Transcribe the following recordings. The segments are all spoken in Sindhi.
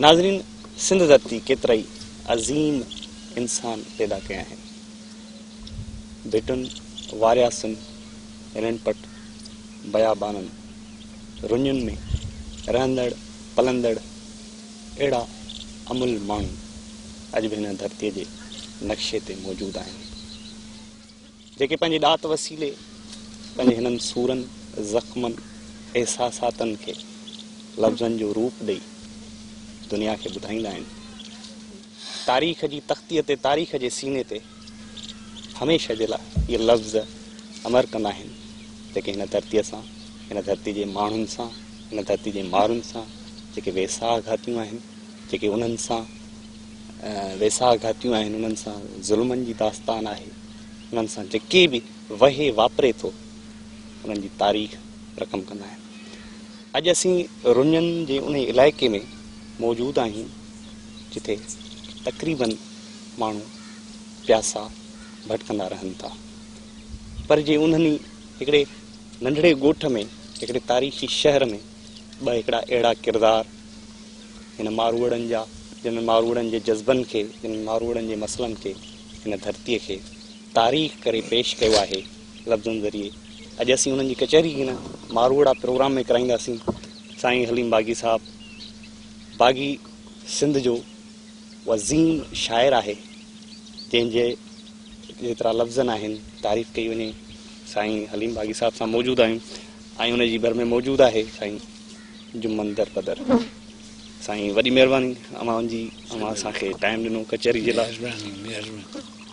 ناظرين سنڌ ڌرتي ڪيترائي عظيم انسان پيدا ڪيا آهن. ڀٽن، وارياسن، رڻپٽ، بيابانن، رڃن ۾ رهندڙ پلندڙ اهڙا املهه ماڻهو اڄ به هن ڌرتيء جي نقشي تي موجود آهن، جيڪي پنهنجي ڏات وسيلي پنهنجي هنن سورن، زخمن، احساساتن کي لفظن جو روپ ڏئي دنيا کي ٻڌائيندا آهن. تاريخ جي تختيء تي تاريخ جي سيني تي هميشه جي لاء اهي لفظ امر ڪندا آهن، جيڪي هن ڌرتيء سان، هن ڌرتيء جي ماڻهن سان، هن ڌرتيء جي مارن سان جيڪي ويساهه گهاتيون آهن، جيڪي انهن سان ويساهه گهاتيون آهن، انهن سان ظلمن جي داستان آهي، انهن سان جيڪي به وهي واپري ٿو، انهن جي تاريخ رقم ڪندا آهن. اڄ اسين رڃن جي انهي علائقي ۾ موجود آهيون، جتي تقريبن ماڻهو پياسا ڀٽڪندا رهن ٿا، پر جي انهن ئي هڪڙي ننڍڙي ڳوٺ ۾ هڪڙي تاريخي شهر ۾ ٻه هڪڙا اهڙا ڪردار هن ماروئڙن جا جن ماروئڙن جي جذبن کي جن ماروئڙن جي مسئلن کي هن ڌرتيء کي تاريخ ڪري پيش ڪيو آهي لفظن ذريعي اڄ اسين انهن جي ڪچهري هن ماروئڙا پروگرام ۾ ڪرائينداسين سائين حليم باغي صاحب باغي سنڌ جو عظيم شاعر آهي جنهن جي جيترا لفظ ناهن تعريف ڪئي وڃي سائين حليم باغي صاحب سان موجود آهيون ۽ ان جي ڀر ۾ موجود آهي سائين جمن دربدر سائين وڏي مهرباني اوهان جي اوهان اسان کي ٽائيم ڏنو ڪچهري جي لاء مهرباني مهرباني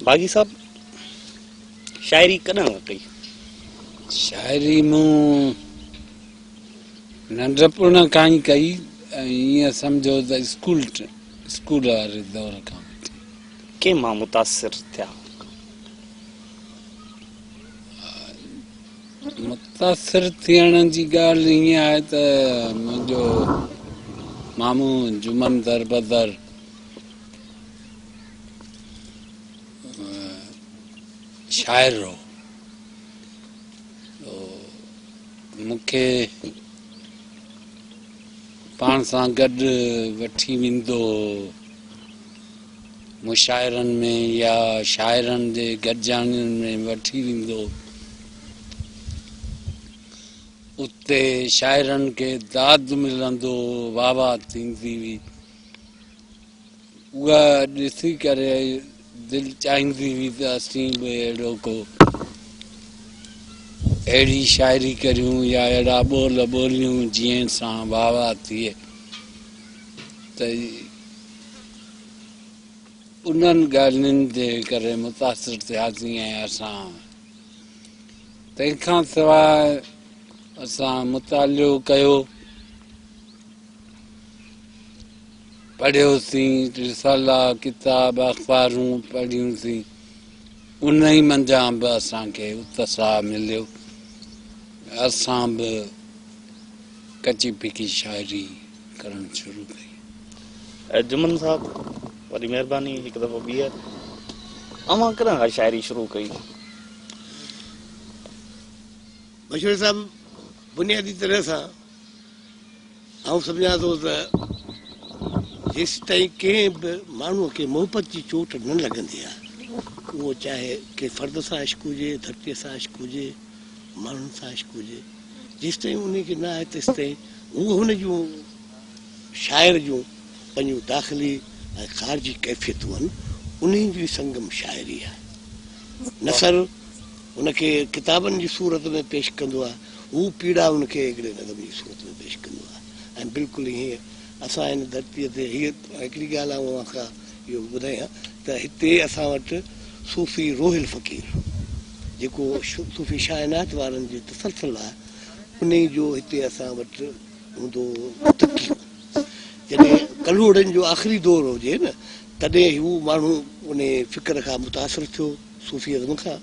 باغي صاحب شاعري ڪڏهن ڪئي؟ شاعري مون ننڍپڻ کان ئي ڪئي ۽ ائين سمجهو ته اسڪول اسڪول واري دور کان وٺي. ڪنهن مان متاثر ٿيا؟ متاثر ٿيڻ جي ڳالهه ائين آهي ته منهنجو مامو جمن دربدر شاعر هو. مون کي پاڻ سان گڏ وٺي ويندو هو مشاعرن ۾ يا شاعرن جي گڏجاڻين ۾ وٺي ويندو هو. اتي شاعرن کي داد ملندو هو، واهه واهه ٿيندي هئي. اها ڏسي ڪري دل چاهيندي هئي ته اسين به اهڙو ڪو اهڙي شاعري ڪريون يا اهڙا ٻول ٻوليون جنهن سان واهه واهه ٿئي ته انهن ڳالهين جي ڪري متاثر ٿياسين ۽ اسان تنهن کان سواء اسان مطالعو ڪيو. پڙهيوسين، رسالا، ڪتاب، اخبارون پڙهيونسين، انهي منجهان به اسان کي اتساهه مليو، اسان به ڪچي ڦڪي شاعري ڪرڻ شروع ڪئي. جمن صاحب وڏي مهرباني هڪ دفعو ٻيهر اوهان ڪڏهن کان شاعري شروع ڪئي؟ بشير صاحب بنيادي طرح سان آئون سمجهان ٿو ته جيستائين ڪنهن به ماڻهوء کي محبت جي چوٽ نه لڳندي آهي، اهو چاهي ڪنهن فرد سان عشق هجي، ڌرتيء سان عشق هجي، ماڻهن سان عشق هجي، جيستائين انهي کي نه آهي تيستائين هو هن جون شاعر جون پنهنجون داخلي ۽ خارجي ڪيفيتون آهن، انهي جو ئي سنگم شاعري آهي. نثر ان کي ڪتابن جي صورت ۾ پيش ڪندو آهي، هو پيڙا ان کي هڪڙي نظم جي صورت ۾ پيش ڪندو آهي. ۽ بلڪل ائين اسان هن ڌرتيء تي هيء هڪڙي ڳالهه آئون اوهان کان اهو ٻڌايان ته هتي اسان وٽ صوفي روحيل فقير جيڪو صوفي شاهه عنايت وارن جي تسلسل آهي انهي جو هتي اسان وٽ هوندو هو تڪيو. جڏهن ڪلهوڙن جو آخري دور هجي نه تڏهن هو ماڻهو انهي فڪر کان متاثر ٿيو صوفي ازم کان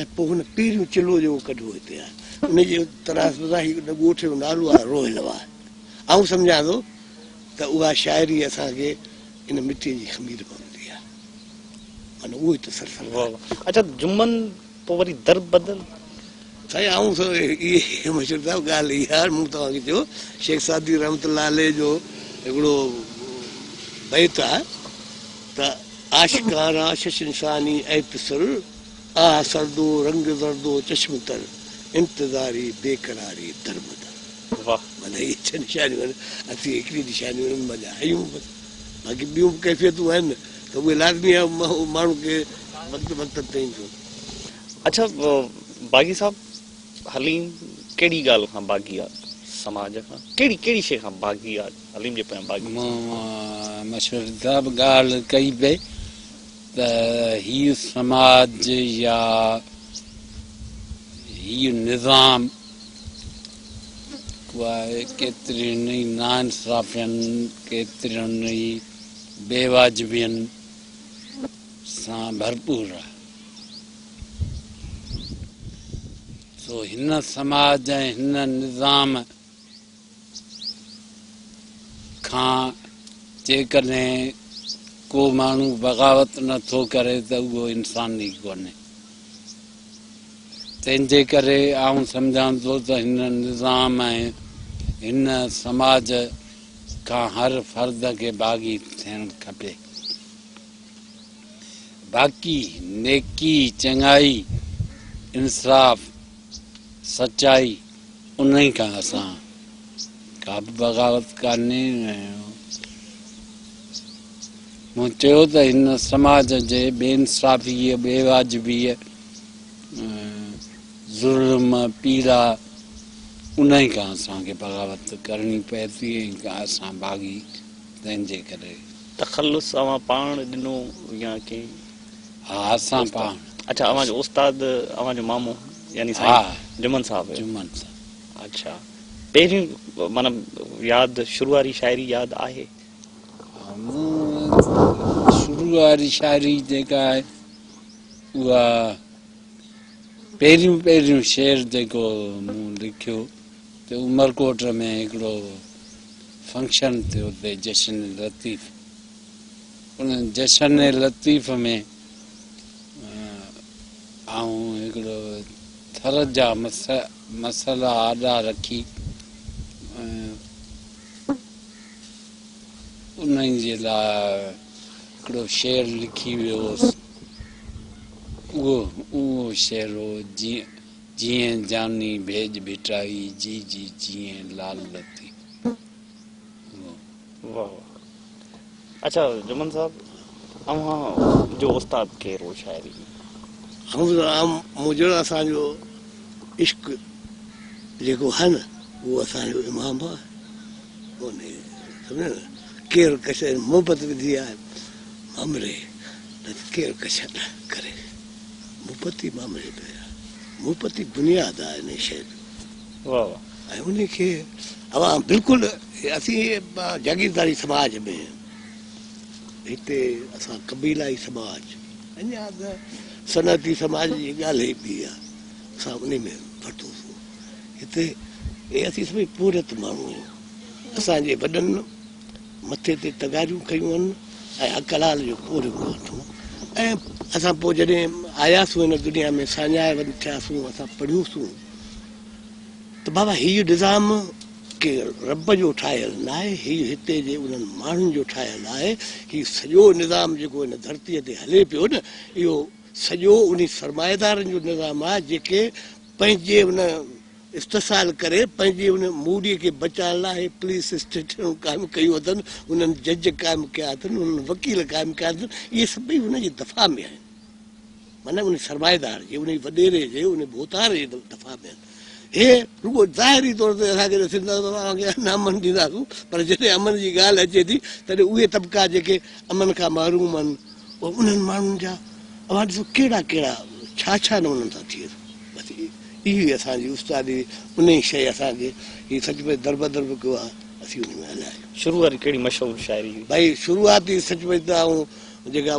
۽ پوء هن پهريون چلو جيڪو ڪڍيو هتي آهي انهي جي تناسب سان هي ڳوٺ جو نالو آهي روحيل واهه. آئون سمجهان ٿو ته اها شاعري اسان کي ان مٽيء جي خمير مان ملي آهي. معنيٰ اهو ئي تسلسل آهي. واهه واهه. اڇا جمن پوء وري در بدر. سائين آئون اهي مشهور صاحب ڳالهه اها آهي مون توهان کي چيو شيخ سعدي رحمة الله عليه جو هڪڙو بيت آهي ته عاشقان را شش نشاني اي پسر آه سردو رنگ زردو چشم تر انتظاري بيقراري در بدر. واھ. معنيٰ اهي ڇهه نشانيون آهن، اسين هڪڙي نشاني انهن منجهه آهيون بس، باقي ٻيون به ڪيفيتون آهن ته اهي لازمي آهي ماڻهو کي وقت وقت تي اينديون. اڇا باغي صاحب حليم ڪهڙي ڳالهه کان باغي آ سماج کان ڪهڙي ڪهڙي شيء کان باغي آ حليم جي پويان باغي. مون مشوري صاحب ڳالهه ڪئي پئي ته هي سماج يا هي نظام ڪيترين ئي ناانصافين، ڪيترين ئي بيواجبين سان ڀرپور آهي. سو هن سماج ۽ هن نظام کان جيڪڏهن ڪو ماڻهو بغاوت نه ٿو ڪري ته اهو انسان ئي ڪونهي. تنهن جي ڪري آئون سمجهان ٿو ته هن نظام ۽ هن سماج کان هر فرد کي باغي ٿيڻ کپي. باقي نيڪي، چڱائي، انصاف، سچائي انهي کان اسان ڪا به بغاوت ڪانهي. مون چيو ته هن سماج جي بي انصافيء، بي واجبيء، ظلم، پيڙا انهي کان اسان کي بغاوت ڪرڻي پئي ٿي ۽ اسان باغي تنهن جي ڪري. تخلص اوهان پاڻ ڏنو يا ڪنهن؟ ها اسان پاڻ. اڇا اوهان جو استاد اوهان جو مامو يعني سائين جمن صاحب هيو. جمن صاحب. اڇا پهريون معنيٰ ياد شروع واري شاعري ياد آهي؟ مون شروع واري شاعري جيڪا آهي اها پهريون پهريون شعر جيڪو مون لکيو ته عمرڪوٽ ۾ هڪڙو فنڪشن ٿيو اتي جشن لطيف ان جشن لطيف ۾ آئون هڪڙو ٿر جا مسئلا آڏا رکي انهن جي لاء هڪڙو شعر لکي ويو هوس. اهو اهو شعر هو، جيئن جاني ڀيڄ ڀٽائي، جي جي جيئن لال لطيف. اهو. واه واه. اڇا جمن صاحب اوهان جو استاد ڪير هو شاعري ۾؟ آئون مون جهڙو اسان جو عشق جيڪو آهي نه اهو اسان جو امام آهي. ڪونهي سمجهيو نه ڪير ڪشن محبت وڌي آهي مامري نه ته ڪير ڪشن ڪري محبت ئي مامري ۾ آهي محبت ئي بنياد آهي انهي شيء جو واه واه ۽ انهي کي اوهان بلڪل اسين جاگيرداري سماج ۾ هتي اسان قبيلائي سماج اڃا ته صنعتي سماج جي ڳالهه ئي ٻي آهي اسان انهي ۾ ورتوسون هتي اهي اسين سڀئي پورهيت ماڻهو آهيون. اسان جي وڏن مٿي تي تغاريون کنيون آهن ۽ حق حلال جو پورهيو ڪيو اٿئون ۽ اسان پوء جڏهن آياسون هن دنيا ۾ ساڃاهه وند ٿياسون اسان پڙهيوسون ته بابا هي نظام ڪي رب جو ٺاهيل ناهي هي هتي جي انهن ماڻهن جو ٺاهيل آهي هي سڄو نظام جيڪو هن ڌرتيء تي هلي پيو نه اهو سڄو انهي سرمائيدارن جو نظام آهي جيڪي پنهنجي ان استحصال ڪري پنهنجي ان موڙي کي بچائڻ لاء هي پوليس اسٽيشنون قائم ڪيون اٿن، انهن جج قائم ڪيا اٿن، انهن وڪيل قائم ڪيا اٿن، اهي سڀئي ان جي دفاع ۾ آهن. معنيٰ ان سرمائيدار جي، ان وڏيري جي، ان ڀوتار جي دفاع ۾ آهن. هي رڳو ظاهري طور تي اسان کي ڏسن ٿا ته اوهان کي امن ڏينداسون پر جڏهن امن جي ڳالهه اچي ٿي تڏهن اهي طبقا جيڪي امن کان محروم آهن انهن ماڻهن جا اوهان ڏسو ڪهڙا ڪهڙا ڇا ڇا نه انهن سان ٿئي ٿو. بس اهو ئي اسان جي استادي انهي شيء اسان کي هي سچ پچ دربدر به ڪيو آهي اسين ان ۾ هليا آهيون. شروع واري ڪهڙي مشهور شاعري هئي؟ ڀائي شروعاتي سچ پچ ته آئون جيڪا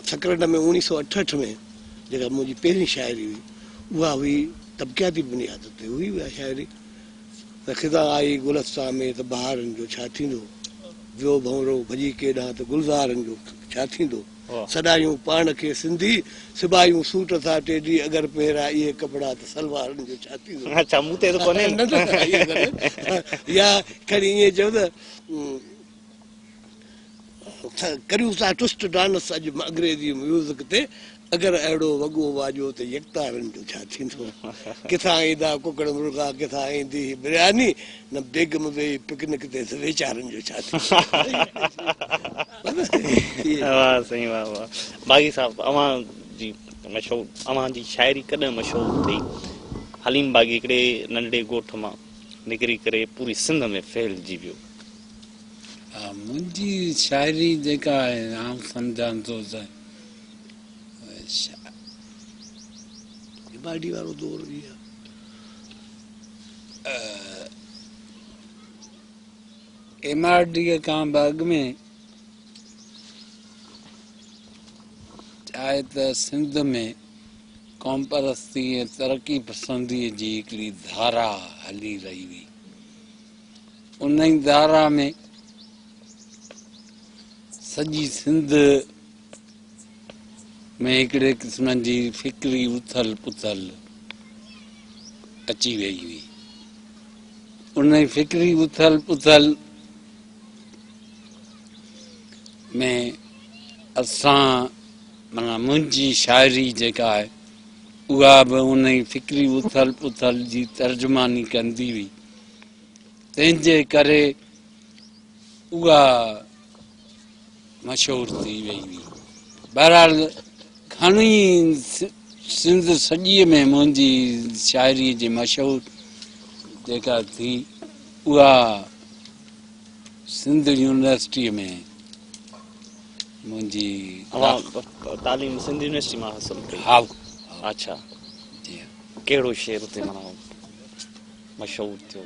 سڪرنڊ ۾ اوڻيهه سؤ اٺهٺ ۾ جيڪا منهنجي پهرين شاعري هئي اها هئي طبقياتي بنياد تي هئي اها شاعري ته خزان آئي گلستان ۾ ته بهارن جو ڇا ٿيندو، ويو ڀنورو ڀڄي ڪيڏانهن ته گلزارن جو ڇا ٿيندو، سڏايون پاڻ کي سنڌي سبايون سوٽ ٿا ٽيڊي اگر پهرا اهي ڪپڙا ته سلوارن جو ڇا ٿيندو. اڇا مون تي ته ڪونهي نه يا کڻي ائين چئو ته. ڪريون ٿا ٽوسٽ ڊانس اڄ انگريزي ميوزڪ تي اگر اهڙو وڳو واڄو ته يڪتارن جو ڇا ٿيندو ڪٿان ايندا ڪڪڙ مرغا ڪٿان ايندي هي برياني نه بيگم ويئي پڪنڪ تي ته ويچارن جو ڇا ٿيندو. واه سائين واه واه باغي صاحب اوهان جي مشهور اوهان جي شاعري ڪڏهن مشهور ٿي حليم باغي هڪڙي ننڍڙي ڳوٺ مان نڪري ڪري پوري سنڌ ۾ ڦهلجي ويو. ها منهنجي شاعري جيڪا آهي آئون سمجهان ٿو ته ايم آر ڊي وارو دور به آهي. ايم آر ڊي کان به اڳ ۾ چاهي ته سنڌ ۾ قومپرستي ۽ ترقي پسندي جي هڪڙي ڌارا هلي رهي هئي. انهي ڌارا ۾ سڄي سنڌ ۾ هڪڙي قسم جي فڪري اٿل پٿل اچي ويئي هئي. انهي فڪري اٿل پٿل ۾ اسان معنيٰ منهنجي شاعري جيڪا آهي اها به انهي فڪري اٿل پٿل جي ترجماني ڪندي هئي، تنهن جي ڪري اها مشهور ٿي وئي هئي. بهرحال گهڻي سنڌ سڄيء ۾ منهنجي شاعريء جي مشهور جيڪا ٿي اها سنڌ يونيورسٽيء ۾ منهنجي اوهان تعليم سنڌ يونيورسٽي مان حاصل ڪئي؟ ها. اڇا. جي ها. ڪهڙو شعر اتي معنيٰ مشهور ٿيو؟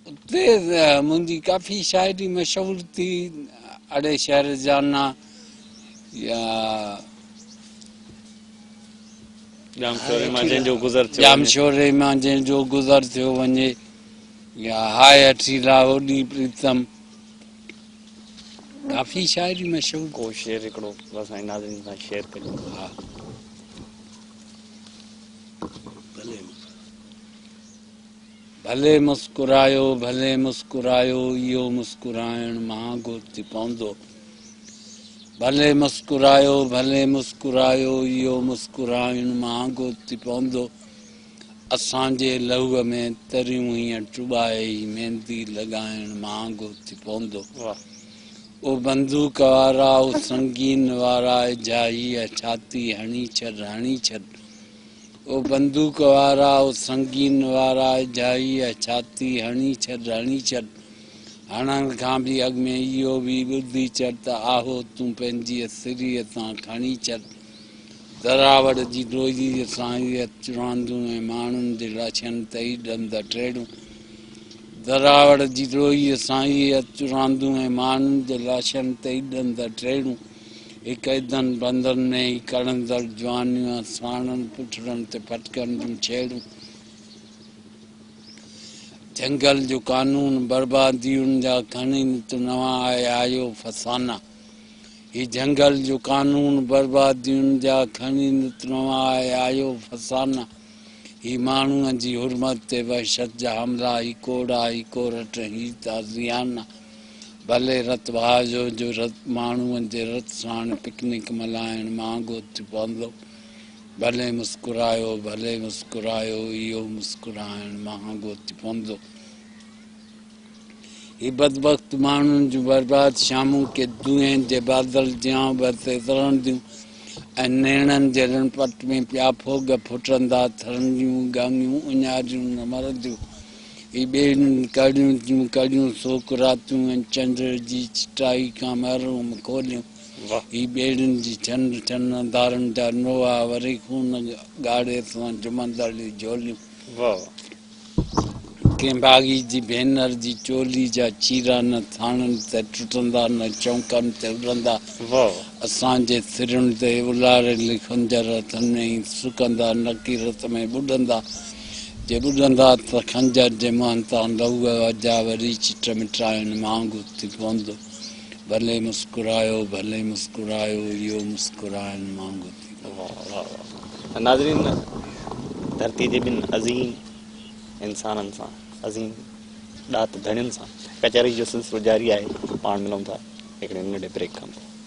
اتي منهنجي ڪافي شاعري مشهور ٿي، اڙي شهر جانا يا ڄامشوري مان جنهن جو گذر ٿيو وڃي. ڄامشوري مان جنهن جو گذر ٿيو وڃي يا هاء هٺيلا هوڏي پريتم. ڪافي شاعري مشهور. ڪو شعر هڪڙو اسان جي ناظرين سان شيئر ڪجو. ها. ڀلي مسڪرايو ڀلي مسڪرايو اهو مسڪرائڻ مهانگو ٿي پوندو. ڀلي مسڪرايو ڀلي مسڪرايو اهو مسڪرائڻ مهانگو ٿي پوندو. اسان جي لهوء ۾ تريون هيئن ٽٻائي هي ميندي لڳائڻ مهانگو ٿي پوندو. او بندوق وارا او سنگين وارا اجها هيء ڇاتي هڻي ڇڏ هڻي ڇڏ. او بندوق وارا او سنگين وارا اجها هيء ڇاتي هڻي ڇڏ هڻي ڇڏ. هڻڻ کان به اڳ ۾ اهو به ٻڌي ڇڏ ته آهو تون پنهنجيء سريء تان کڻي ڇڏ. دراوڙ جي ڏوهيء سان اهي چراندون ۽ ماڻهن جي لاشن تي ئي ڏند ٽيڙون. دراوڙ جي ڏوهيء سان اهي چراندون ۽ ماڻهن جي لاشن تي ئي ڏند ٽيڙون. هي قيدن بندن ۾ هي ڪڙهندڙ جوانيون ۽ ساڻن پٺڙن تي ڦٽڪن جون ڇيڙون. جهنگل جو قانون بربادين جا کڻي نت نوان آهي آيو فسانا. هي جهنگل جو قانون بربادين جا کڻي نت نوان آهي آيو فسانا. هي ماڻهوء جي حرمت تي وحشت جا حملا هي ڪوڙا هي ڪورٽ هي تازيانا. ڀلي رت وهايو جو رت ماڻهوء جي رت ساڻ پڪنڪ ملهائڻ مهانگو ٿي پوندو. ڀلي مسڪرايو ڀلي مسڪرايو اهو مسڪرائڻ مهانگو ٿي پوندو. هي بدبخت ماڻهن جون برباد شامون ڪي دونهين جي بادل جيان اڀ تي ترنديون ۽ نيڻن جي رڻپٽ ۾ پيا ڦوڳ ڦٽندا، ٿرن جون ڳاڱيون اڃاريون نه مرنديون. هي ٻيڙين ڪڙيون جون ڪڙيون سوڪ راتيون ۽ چنڊ جي چٽائي کان محروم کوليون. هي ٻيڙين جي ڇن ڇن اندارن جا نوحا وري خون ڳاڙهي سان جهومندڙ جهوليون. ڪنهن باغي جي ڀينر جي چولي جا چيرا نه ٿاڻن تي ٽٽندا نه چونڪن تي اڏندا. اسان جي سرن تي الاريل خنجر هٿن ۾ ئي سڪندا نڪي رت ۾ ٻڏندا. جي ٻڏندا ته خنجر جي منهن تان لهوء جا وري چٽ مٽائڻ مهانگو ٿي پوندو. ڀلي مسڪرايو ڀلي مسڪرايو اهو مسڪرائڻ مهانگو ٿي پوندو. واھ واھ واھ ناظرين ڌرتي جي ٻن عظيم انسانن سان عظيم ڏات ڌڻين سان ڪچهري جو سلسلو جاري آهي پاڻ ملون ٿا هڪڙي ننڍڙي بريڪ کان پوء.